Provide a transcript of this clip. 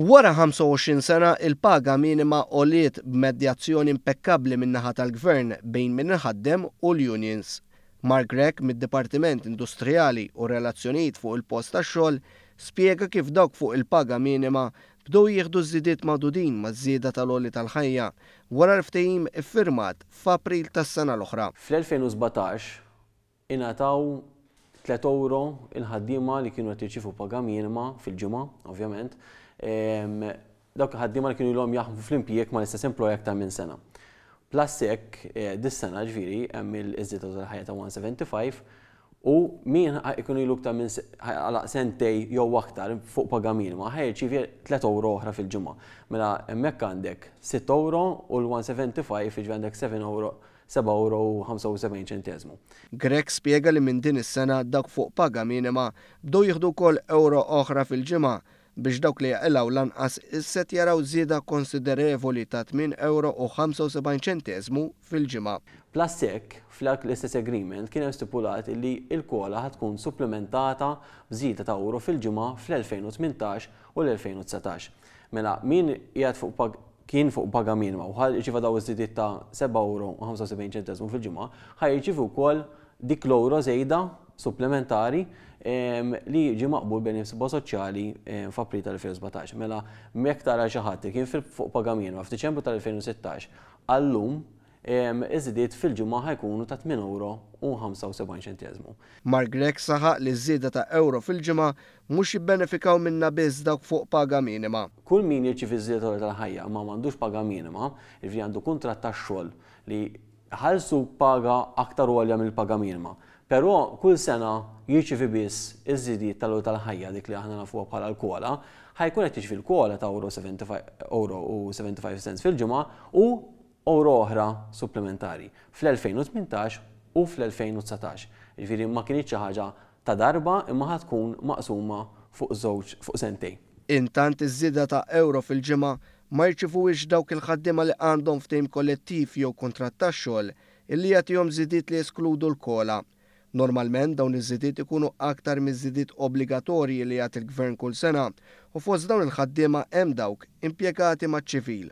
Wara 25 sena, il-paga minima għoliet b'medjazzjoni impekkabbli min-naħa tal-Gvern bejn min iħaddem u l-unions. Mark Grech mid-Dipartiment Industrijali u Relazzjonijiet fuq il-post tax-xogħol spjega kif dawk fuq il-paga minima bdew jieħdu żidiet magħdudin maż-żieda tal-għoli tal-ħajja wara l-ftehim iffirmat f'April tas-sena l-oħra. Fl-2017 ingħataw 3 ewro il-ħaddiema li kienu qed jirċievu paga minima fil-ġimgħa, ovvjament, dawk il-ħaddiema li kienu ilhom jaħdmu fl-impjieg mal-istess employer aktar minn sena. Plus hekk, dis-sena ġifieri hemm il-żieda tal-ħajja ta' 175 u min ikun ilu aktar minn għalaq sentej jew aktar fuq paga minima ħa jirċievi 3 ewro oħra fil-ġimgħa. Mela hemmhekk għandek 6 ewro u l-175 jiġifieri għandek 7 ewro 7 ewro u 75 ċenteżmu. Grech spjega li minn din is-sena dawk fuq paga minima bdew jieħdu wkoll ewro oħra fil-ġimgħa biex dawk li jaqilgħu l-anqas issa jaraw żieda konsiderevoli ta' 8 ewro u 75 ċenteżmu fil-ġimgħa. Plus hekk, fl istess agreement kien hemm stipulat li l-COLA ħa tkun supplementata b'żieda ta' euro fil-ġimgħa fl-2018 u l-2019. Mela min qiegħed fuq kien fuq paga minima u ħa jirċievi daw iż-żidiet ta' 7 euro u 75 ċenteżmu fil-ġimgħa, ħa jirċievi wkoll dik l-euro żejda supplementari li ġie maqbul bejn imsieħba soċjali f'April tal-2017. Mela jekk tara xi ħadd li kien fuq paga minima f'Diċembru tal-2016 għallum, iż-żidiet fil-ġimgħa ħa jkunu ta' 8 euro u 75 ċenteżmu. Mark Grech saħaq li żieda ta' euro fil-ġimgħa mhux jibbenefikaw minna biss dawk fuq paga minima. Kull min jirċievi żieda tal-ħajja ma m'għandux paga minima, jiġifieri għandu kuntratt tax-xogħol li ħallsu paga aktar għolja mill-paga minima. Però kull sena jirċievi biss iż-żidiet tal tal-ħajja, dik li aħna nafuha bħala l-COLA, ħa jkun qed jirċievi l-COLA ta' euro 75 euro u 75 cents fil-ġimgħa u euro oħra supplementari fl-2018 u fl-2019. Jiġifieri ma kinitx xi ħaġa ta' darba imma ħa tkun maqsuma fuq żewġ fuq sentejn. Intant, iż-żieda ta' euro fil-ġimgħa ma jirċivuhiex dawk il-ħaddiema li għandhom ftehim kollettiv jew kuntratt tax-xogħol illi jagħtihom żidiet li jeskludu l-COLA. Normalment dawn iż-żidiet ikunu aktar miż-żidiet obbligatorji li jagħti l-gvern kull sena u fost dawn il-ħaddiema hemm dawk impjegati maċ-ċivil.